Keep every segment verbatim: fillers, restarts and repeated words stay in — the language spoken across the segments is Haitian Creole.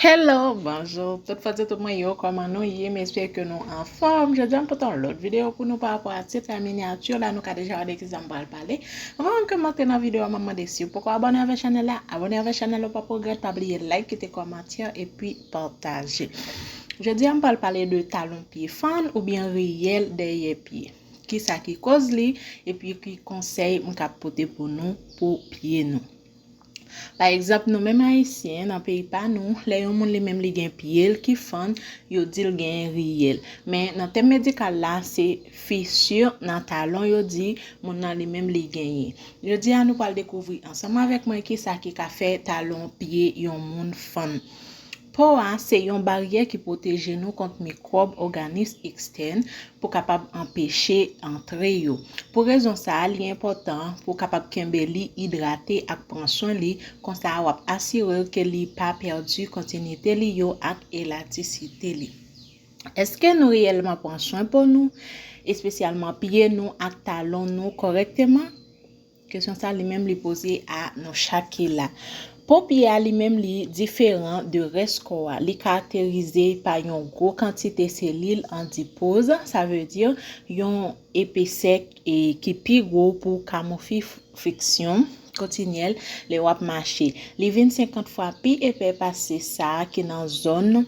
Hello, bonjou. Tout fòs e tout mwen yo, kòman nou ye? M espere ke nou anfòm. Jodi a m pote yon lòt videyo pou nou pa rapò a tit la, minyati la, nou ka deja wè de kisa m pral pale. Anvan menm ke m antre nan videyo a, m ap mande si w poko abòne avèk chanèl la, abòne avèk chanèl la, w p ap regrèt, pa bliye like, kite kòmantè epi pataje. Jodi a m pral pale de talon pye fann oubyen riyèl dèyè pye. Kisa ki koz li, epi ki konsèy m ka pote pou nou pou pye nou. Pa egzanp, nou menm Ayisyen, nan peyi pa nou, lè yon moun li menm li gen pye l ki fann, yo di l gen riyèl. Men nan tèm medikal la, se fissure nan talon yo di moun nan li menm li genyen. Jodi a, nou pral dekouvri ansanm avèk mwen kisa ki ka fè talon pye yon moun fann. Po a se yon baryè ki pwoteje nou kont mikwòb òganis ekstèn pou kapab anpeche antre yo. Pou rezon sa a, li enpòtan pou w kapab kenbe li idrate ak pran swen li, konsa w ap asire w ke li pa pèdi kontinite li yo ak elastisite li. Èske nou reyèlman pran swen po nou, espesyalman pye nou ak talon nou kòrèkteman? Kesyon sa li menm li poze a nou chak ki la. Po pye a li menm li diferan de rès kò a. Li karakterize pa yon gwo kantite selil adipoz, sa vle di yon epesè e ki pi gwo pou kamoufle friksyon kontinyèl lè w ap mache. Li vin senkant fwa pi epè pase sa ki nan zòn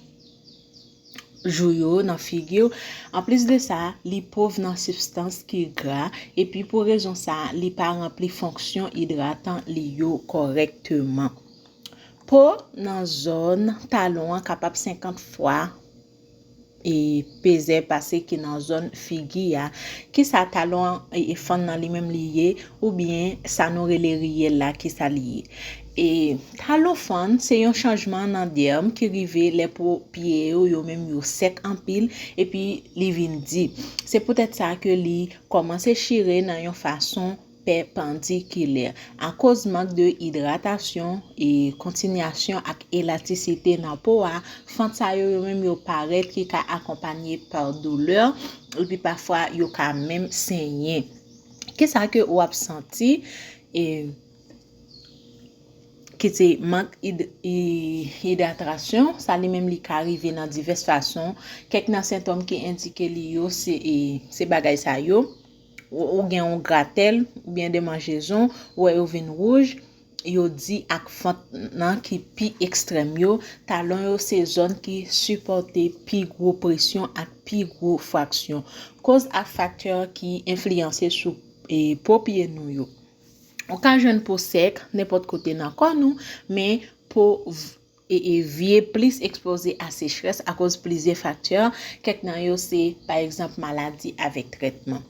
jou yo, nan figi w. Anplis de sa, li pòv nan sibstans ki gra, epi pou rezon sa, li pa ranpli fonksyon idratan li yo kòrèkteman. Po nan zòn talon an kapab senkant fwa epè pase ki nan zòn figi a. Kisa talon an e, e fann nan li menm li ye, oubyen sa nou rele riyèl la, kisa li ye? E talon fann se yon chanjman nan dèm ki rive lè po pye yo, yo menm yo sèk anpil, epi li vin di. Se poutèt sa ke li kòmanse chire nan yon fason pèpandikilè. Akoz mank de idratasyon e kontinyasyon ak elastisite nan po a, fann sa yo, yo menm yo parèt ki ka akonpanye pa doulè, epi pafwa yo ka menm senyen. Kisa ke w ap santi? E, ki se mank id-, i-, idratasyon, sa li menm li ka rive nan divès fason. Kèk nan sentòm ki endike li yo se, e, se bagay sa yo. Ou, ou gen yon gratèl, oubyen de manjezon, ou wè yo vin wouj, yo di ak fann nan ki pi ekstrèm yo, talon yo se zòn ki sipòte pi gwo presyon ak pi gwo fraksyon. Koz ak faktè ki enfliyanse sou, e, po pye nou yo. Ou ka jwenn po sèk nenpòt kote nan kò nou, men po v-, e, e vye plis ekspoze a sechrès akoz plizyè faktè, kèk nan yo se, pa egzanp, maladi avèk trètman.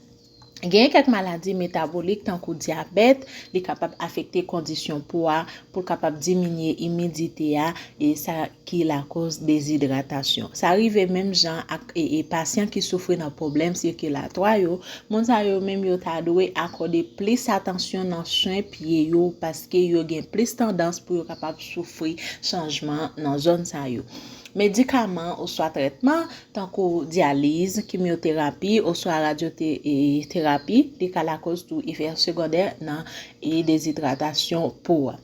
Gen kèk maladi metabolik tankou dyabèt, li kapab afekte kondisyon po a pou l kapab diminye imidite a, e sa ki lakoz dezidratasyon. Sa rive menm jan ak, e, e, pasyan ki soufri nan pwoblèm sikilatwa yo. Moun sa yo menm yo ta dwe akòde plis atansyon nan swen pye yo, paske yo gen plis tandans pou yo kapab soufri chanjman nan zòn sa yo. Medikaman oswa trètman, tankou dyaliz, kimyoterapi, oswa radyote-, e, terapi, li ka lakoz tou efè segondè nan, e, dezidratasyon po a.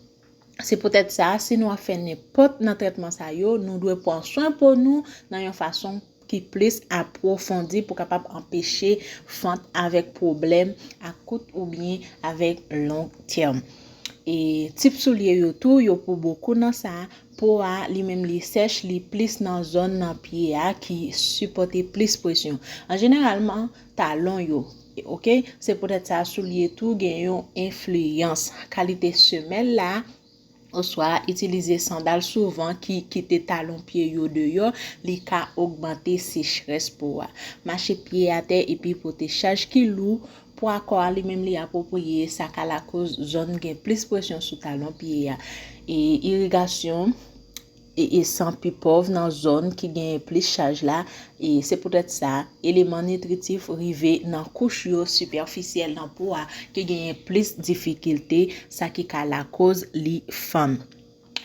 Se poutèt sa, si nou ap fè nenpòt nan trètman sa yo, nou dwe pran swen po nou nan yon fason ki plis apwofondi pou kapab anpeche fann avèk pwoblèm a kout oubyen avèk long tèm. E tip soulye yo tou, yo pou bokou nan sa, po a, li menm li sèch, li plis nan zòn nan pye a ki sipòte plis presyon. An jeneralman, talon yo, oke? Se poutèt sa, soulye tou gen yon enfliyans. Kalite semèl la, oswa itilize sandal souvan ki kite talon pye yo deyò, li ka ogmante sechrès po a. Mache pye atè epi pote chaj ki lou, pwa kò a li menm li apwopriye, sa ka lakoz zòn gen plis presyon sou talon pye a. E irigasyon, e, e san pi pòv nan zòn ki genyen plis chaj la, e se poutèt sa, eleman nitritif rive nan kouch yo sipèfisyèl nan po a ki genyen plis difikilte, sa ki ka lakoz li fann.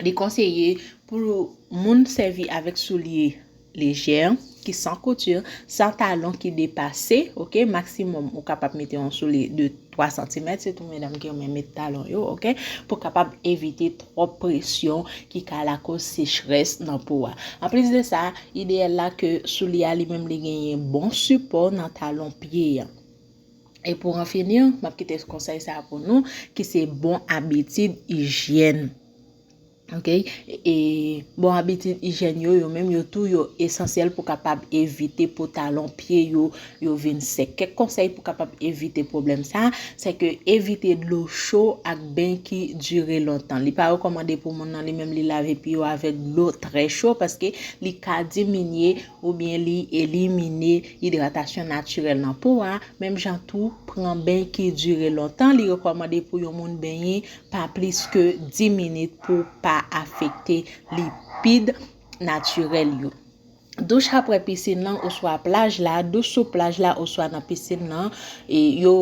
Li konseye pou moun sèvi avèk soulye lejè, ki san kouti, san talon ki depase, oke, maksimòm ou kapab mete yon soulye de twa santimèt, sitou medam ki renmen met talon yo, oke, pou kapab evite twòp presyon ki ka lakoz sechrès nan po a. Anplis de sa, ideyal la ke soulye a li menm li genyen bon sipò nan talon pye a. E pou an fini, m ap kite konsèy sa pou nou, ki se bon abitid ijyèn. Ok? E bon abitid ijyèn yo, yo menm, yo tou, yo esansyèl pou kapab evite po talon pye yo, yo vin sèk. Kèk konsèy pou kapab evite pwoblèm sa, se ke evite dlo cho ak ben ki dire lontan. Li pa rekòmande pou moun nan li menm li lave pye yo avèk dlo trè cho, paske li ka diminye oubyen li elimine idratasyon natirèl nan po a. Menm jan tou, pran ben ki dire lontan, li rekòmande pou yon moun benyen pa plis ke dis minit pou pa afekte lipid natirèl yo. Douch apre pisin lan oswa plaj la, douch sou plaj la oswa nan pisin lan, e yo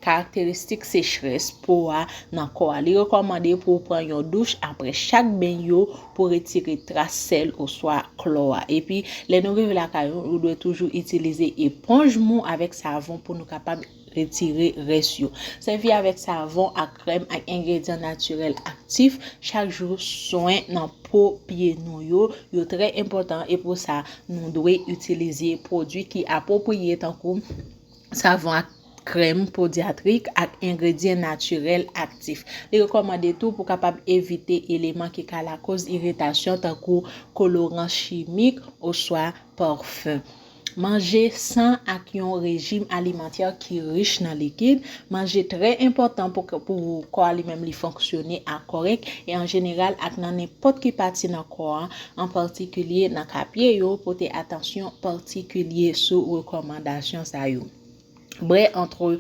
karakteristik sechrès po a nan kò a. Li rekòmande pou w pran yon douch apre chak ben yo pou retire tras sèl oswa klò a. Epi, lè nou rive lakay ou, ou dwe toujou itilize eponj mou avèk savon pou nou kapab retire rès yo. Sèvi avèk savon ak krèm ak engredyan natirèl aktif chak jou. Swen nan po pye nou yo, yo trè enpòtan, e pou sa, nou dwe itilize pwodui ki apwopriye, tankou savon ak krèm podyatrik ak engredyan natirèl aktif. Li rekòmande tou pou kapab evite eleman ki ka lakoz iritasyon, tankou koloran chimik oswa pafen. Manje san ak yon rejim alimantè ki rich nan likid. Manje trè enpòtan pou, pou kò a li menm li fonksyone a kòrèk e an jeneral ak nan nenpòt ki pati nan kò a, an patikilye nan ka pye yo. Pote atansyon patikilye sou rekòmandasyon sa yo. Bwè antre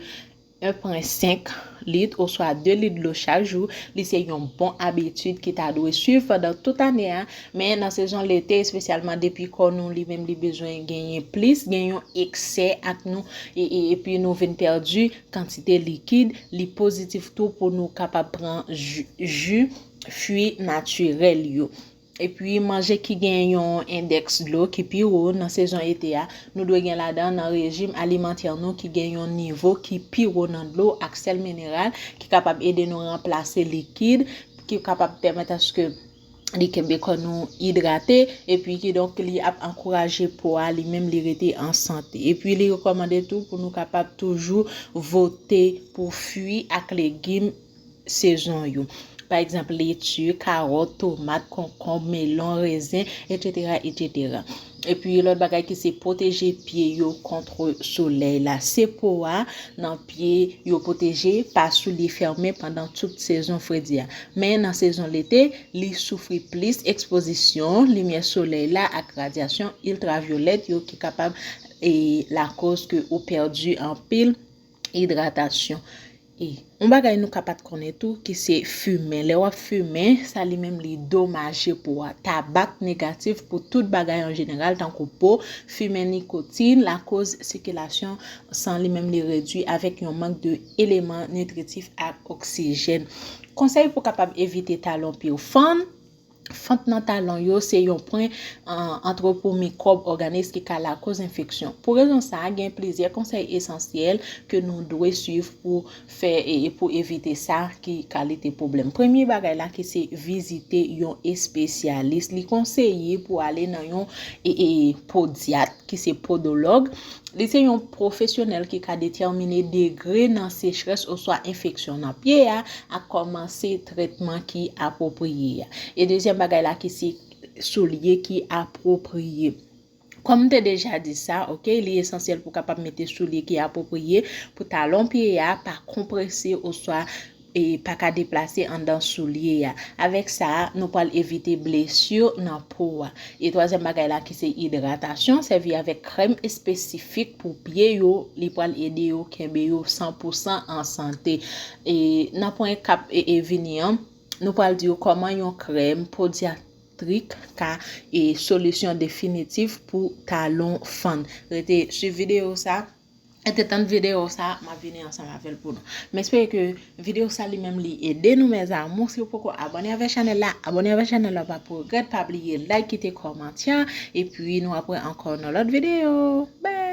en pwen senk lit oswa de lit dlo chak jou. Li se yon bon abitid ki ta dwe swiv pandan tout ane a, men nan sezon lete, espesyalman depi kò nou li menm li bezwen genyen plis, gen yon eksè ak nou, e, e, epi nou vin pèdi kantite likid, li pozitif tou pou nou kapab pran ji, ji fwi natirèl yo. Epi, manje ki gen yon endèks dlo ki pi wo nan sezon ete a, nou dwe gen ladan nan rejim alimantè nou ki gen yon nivo ki pi wo nan dlo ak sèl mineral ki kapab ede nou ranplase likid, ki kapab pèmèt aske li kenbe kò nou idrate, epi kidonk li ap ankouraje po a li menm li rete an sante. Epi li rekòmande tou pou nou kapab toujou vote pou fwi ak legim sezon yo. Pa egzanp, leti, kawòt, tomat, konkonb, melon, rezen, etsetera, etsetera. Epi, lòt bagay ki se pwoteje pye yo kont solèy la. Se po a nan pye yo pwoteje pa soulye fèmen pandan tout sezon fredi a. Men nan sezon lete, li soufri plis ekspozisyon limyè solèy la ak radyasyon iltravyolèt yo ki kapab, e, lakoz ke ou pèdi anpil idratasyon. E yon bagay nou ka pa t konnen tou, ki se fimen. Lè w ap fimen, sa li menm li domaje po a. Tabak negatif pou tout bagay an jeneral, tankou po, fimen nikotin, lakoz sikilasyon san li menm li redui avèk yon mank de eleman nitritif ak oksijèn. Konsèy pou kapab evite talon pye w fann. Fant nan talon yo se yon pwen, an, antre pou mikwòb òganis ki ka lakoz enfeksyon. Pou rezon sa a, gen plizyè konsèy esansyèl ke nou dwe swiv pou fè, e, e pou evite sa ki kalite pwoblèm. Premye bagay la ki se vizite yon espesyalis. Li konseye pou ale nan yon, e, e, podyat ki se podològ. Li se yon pwofesyonèl ki ka detèmine degre nan sechrès oswa enfeksyon nan pye a ak kòmanse trètman ki apwopriye a. E dezyèm bagay la ki se soulye ki apwopriye. Kòm m te deja di sa, ok, li esansyèl pou kapab mete soulye ki apwopriye pou talon pye a pa konprese oswa, e, pa ka deplase anndan soulye a. Avèk sa, nou pral evite blesi nan po a. E twazyèm bagay la ki se idratasyon, sèvi avèk krèm espesifik pou pye yo, li pral ede yo kenbe yo san pou san an sante. E nan pwen k ap, e, e vini an, nou pral di yo kòman yon krèm podyatrik ka, e, solisyon definitif pou talon fann. Rete swiv videyo sa. Rete tann videyo sa, m ap vini ansanm avè l pou nou. M espere ke videyo sa li menm li ede nou, mes amours. Si w poko abòne avè chanèl la, abòne avè chanèl la, pa pou regrèt. Pa bliye like, kite kòmantè, epi nou ap wè ankò nan lòt videyo. Bye!